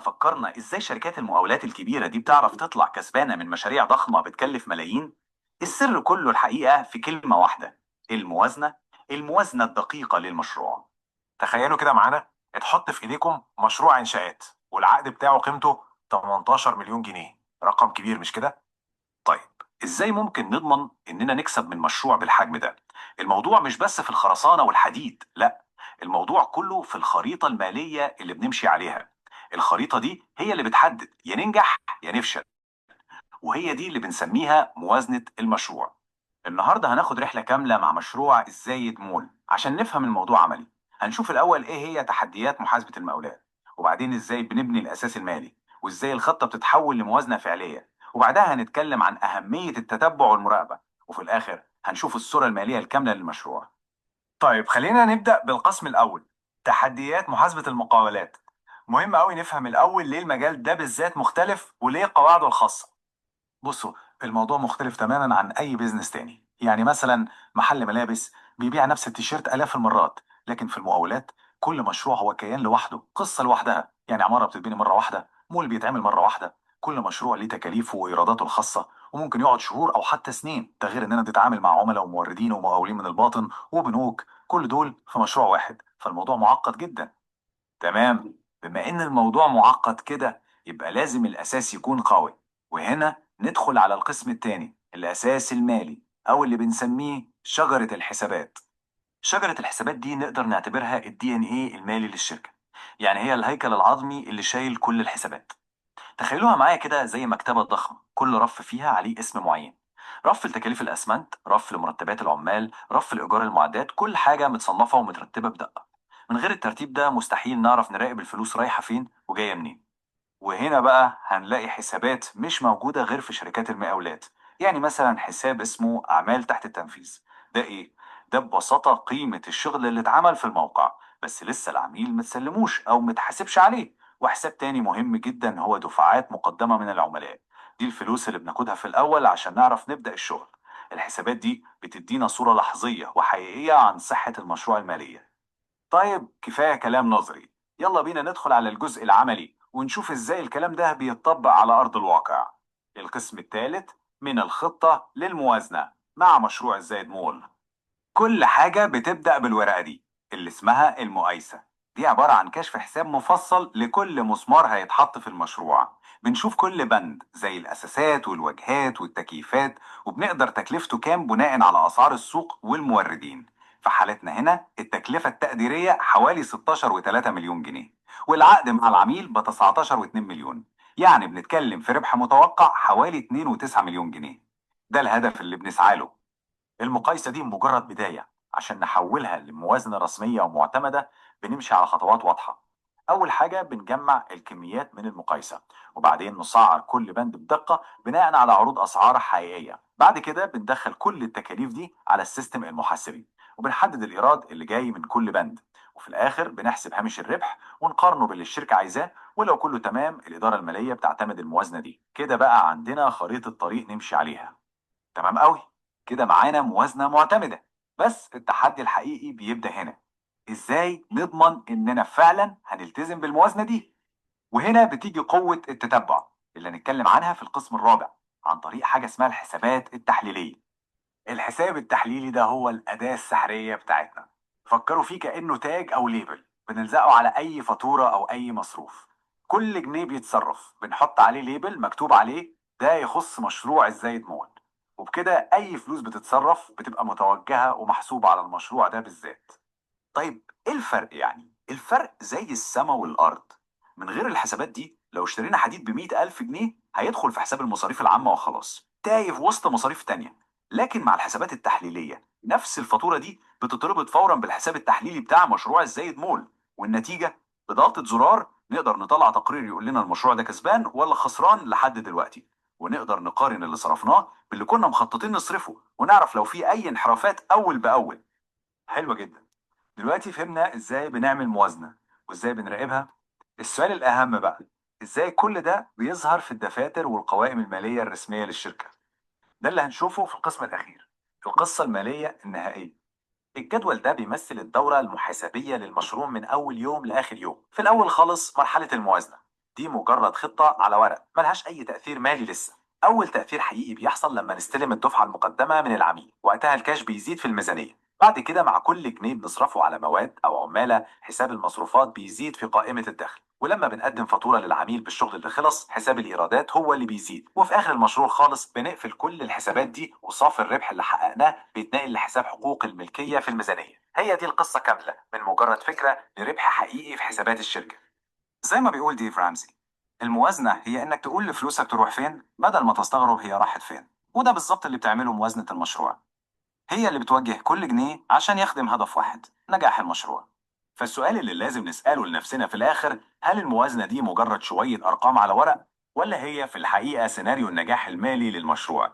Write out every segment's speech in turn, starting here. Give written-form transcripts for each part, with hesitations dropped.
فكرنا ازاي شركات المقاولات الكبيرة دي بتعرف تطلع كسبانة من مشاريع ضخمة بتكلف ملايين؟ السر كله الحقيقة في كلمة واحدة: الموازنة. الموازنة الدقيقة للمشروع. تخيلوا كده معانا، اتحط في ايديكم مشروع انشاءات والعقد بتاعه قيمته 18 مليون جنيه. رقم كبير مش كده؟ طيب، ازاي ممكن نضمن اننا نكسب من مشروع بالحجم ده؟ الموضوع مش بس في الخرسانة والحديد، لا، الموضوع كله في الخريطة المالية اللي بنمشي عليها. الخريطة دي هي اللي بتحدد يا ننجح يا نفشل، وهي دي اللي بنسميها موازنة المشروع. النهارده هناخد رحلة كاملة مع مشروع الزايد مول عشان نفهم الموضوع عملي. هنشوف الأول إيه هي تحديات محاسبة المقاولات، وبعدين إزاي بنبني الأساس المالي، وإزاي الخطة بتتحول لموازنة فعلية، وبعدها هنتكلم عن أهمية التتبع والمراقبة، وفي الآخر هنشوف الصورة المالية الكاملة للمشروع. طيب خلينا نبدأ بالقسم الأول، تحديات محاسبة المقاولات. مهم أوي نفهم الأول ليه المجال ده بالذات مختلف وليه قواعده الخاصة. بصوا، الموضوع مختلف تماما عن اي business تاني. يعني مثلا محل ملابس بيبيع نفس التيشيرت الاف المرات، لكن في المقاولات كل مشروع هو كيان لوحده، قصة لوحدها. يعني عمارة بتتبني مرة واحدة، مول بيتعمل مرة واحدة، كل مشروع ليه تكاليفه وايراداته الخاصة، وممكن يقعد شهور او حتى سنين. ده غير اننا بنتعامل مع عملاء وموردين ومقاولين من الباطن وبنوك، كل دول في مشروع واحد، فالموضوع معقد جدا. تمام، بما ان الموضوع معقد كده يبقى لازم الاساس يكون قوي. وهنا ندخل على القسم الثاني، الاساس المالي، او اللي بنسميه شجرة الحسابات. شجرة الحسابات دي نقدر نعتبرها ال DNA المالي للشركة. يعني هي الهيكل العظمي اللي شايل كل الحسابات. تخيلوها معايا كده زي مكتبة ضخمة، كل رف فيها عليه اسم معين: رف لتكاليف الأسمنت، رف لمرتبات العمال، رف لإيجار المعدات. كل حاجة متصنفة ومترتبة بدقة. من غير الترتيب ده مستحيل نعرف نراقب الفلوس رايحة فين وجاية منين. وهنا بقى هنلاقي حسابات مش موجودة غير في شركات المقاولات. يعني مثلا حساب اسمه أعمال تحت التنفيذ. ده إيه؟ ده ببساطة قيمة الشغل اللي اتعمل في الموقع بس لسه العميل متسلموش أو متحاسبش عليه. وحساب تاني مهم جدا هو دفعات مقدمة من العملاء. دي الفلوس اللي بناخدها في الأول عشان نعرف نبدأ الشغل. الحسابات دي بتدينا صورة لحظية وحقيقية عن صحة المشروع المالية. طيب، كفاية كلام نظري، يلا بينا ندخل على الجزء العملي ونشوف ازاي الكلام ده بيتطبق على أرض الواقع. القسم الثالث، من الخطة للموازنة مع مشروع الزايد مول. كل حاجة بتبدأ بالورقة دي اللي اسمها المقايسة. دي عبارة عن كشف حساب مفصل لكل مسمار هيتحط في المشروع. بنشوف كل بند زي الأساسات والواجهات والتكييفات، وبنقدر تكلفته كام بناء على أسعار السوق والموردين. في حالتنا هنا التكلفة التقديرية حوالي 16.3 مليون جنيه، والعقد مع العميل ب 19.2 مليون. يعني بنتكلم في ربح متوقع حوالي 2.9 مليون جنيه. ده الهدف اللي بنسعى له. المقايسة دي مجرد بداية. عشان نحولها لموازنة رسمية ومعتمدة بنمشي على خطوات واضحة. أول حاجة بنجمع الكميات من المقايسة، وبعدين نسعر كل بند بدقة بناء على عروض أسعار حقيقية. بعد كده بندخل كل التكاليف دي على ال system المحاسبي، وبنحدد الإيراد اللي جاي من كل بند، وفي الآخر بنحسب هامش الربح ونقارنه باللي الشركة عايزاه. ولو كله تمام الإدارة المالية بتعتمد الموازنة دي. كده بقى عندنا خريطة طريق نمشي عليها. تمام قوي، كده معانا موازنة معتمدة. بس التحدي الحقيقي بيبدأ هنا: ازاي نضمن اننا فعلا هنلتزم بالموازنة دي؟ وهنا بتيجي قوة التتبع اللي هنتكلم عنها في القسم الرابع، عن طريق حاجة اسمها الحسابات التحليلية. الحساب التحليلي ده هو الأداة السحرية بتاعتنا. فكروا فيه كأنه tag أو label بنلزقه على أي فاتورة أو أي مصروف. كل جنيه بيتصرف بنحط عليه label مكتوب عليه ده يخص مشروع الزايد مول، وبكده أي فلوس بتتصرف بتبقى متوجهة ومحسوبة على المشروع ده بالذات. طيب ايه الفرق؟ يعني الفرق زي السما والارض. من غير الحسابات دي لو اشترينا حديد ب100,000 جنيه هيدخل في حساب المصاريف العامة وخلاص، تايه في وسط مصاريف تانية. لكن مع الحسابات التحليلية نفس الفاتورة دي بتتربط فورا بالحساب التحليلي بتاع مشروع الزايد مول، والنتيجة بضغطة زرار نقدر نطلع تقرير يقول لنا المشروع ده كسبان ولا خسران لحد دلوقتي، ونقدر نقارن اللي صرفناه باللي كنا مخططين نصرفه، ونعرف لو في اي انحرافات اول باول. حلوة جدا. دلوقتي فهمنا ازاي بنعمل موازنة وازاي بنراقبها. السؤال الأهم بقى، ازاي كل ده بيظهر في الدفاتر والقوائم المالية الرسمية للشركة؟ ده اللي هنشوفه في القسم الأخير، القصة المالية النهائية. الجدول ده بيمثل الدورة المحاسبية للمشروع من أول يوم لآخر يوم. في الأول خالص مرحلة الموازنة، دي مجرد خطة على ورق، ملهاش أي تأثير مالي لسه. أول تأثير حقيقي بيحصل لما نستلم الدفعة المقدمة من العميل، وقتها الكاش بيزيد في الميزانية. بعد كده مع كل جنيه بنصرفه على مواد أو عمالة، حساب المصروفات بيزيد في قائمة الدخل. ولما بنقدم فاتورة للعميل بالشغل اللي خلص، حساب الإيرادات هو اللي بيزيد. وفي آخر المشروع خالص بنقفل كل الحسابات دي، وصافي الربح اللي حققناه بيتنقل لحساب حقوق الملكية في الميزانية. هي دي القصة كاملة، من مجرد فكرة لربح حقيقي في حسابات الشركة. زي ما بيقول ديف رامزي، الموازنة هي إنك تقول لفلوسك تروح فين بدل ما تستغرب هي راحت فين. وده بالظبط اللي بتعمله موازنة المشروع، هي اللي بتوجه كل جنيه عشان يخدم هدف واحد، نجاح المشروع. فالسؤال اللي لازم نسأله لنفسنا في الآخر، هل الموازنة دي مجرد شوية أرقام على ورق، ولا هي في الحقيقة سيناريو النجاح المالي للمشروع؟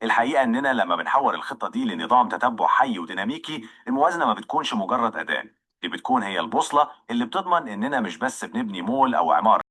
الحقيقة إننا لما بنحول الخطة دي لنظام تتبع حي وديناميكي، الموازنة ما بتكونش مجرد أداة، دي بتكون هي البوصلة اللي بتضمن إننا مش بس بنبني مول أو عمارة.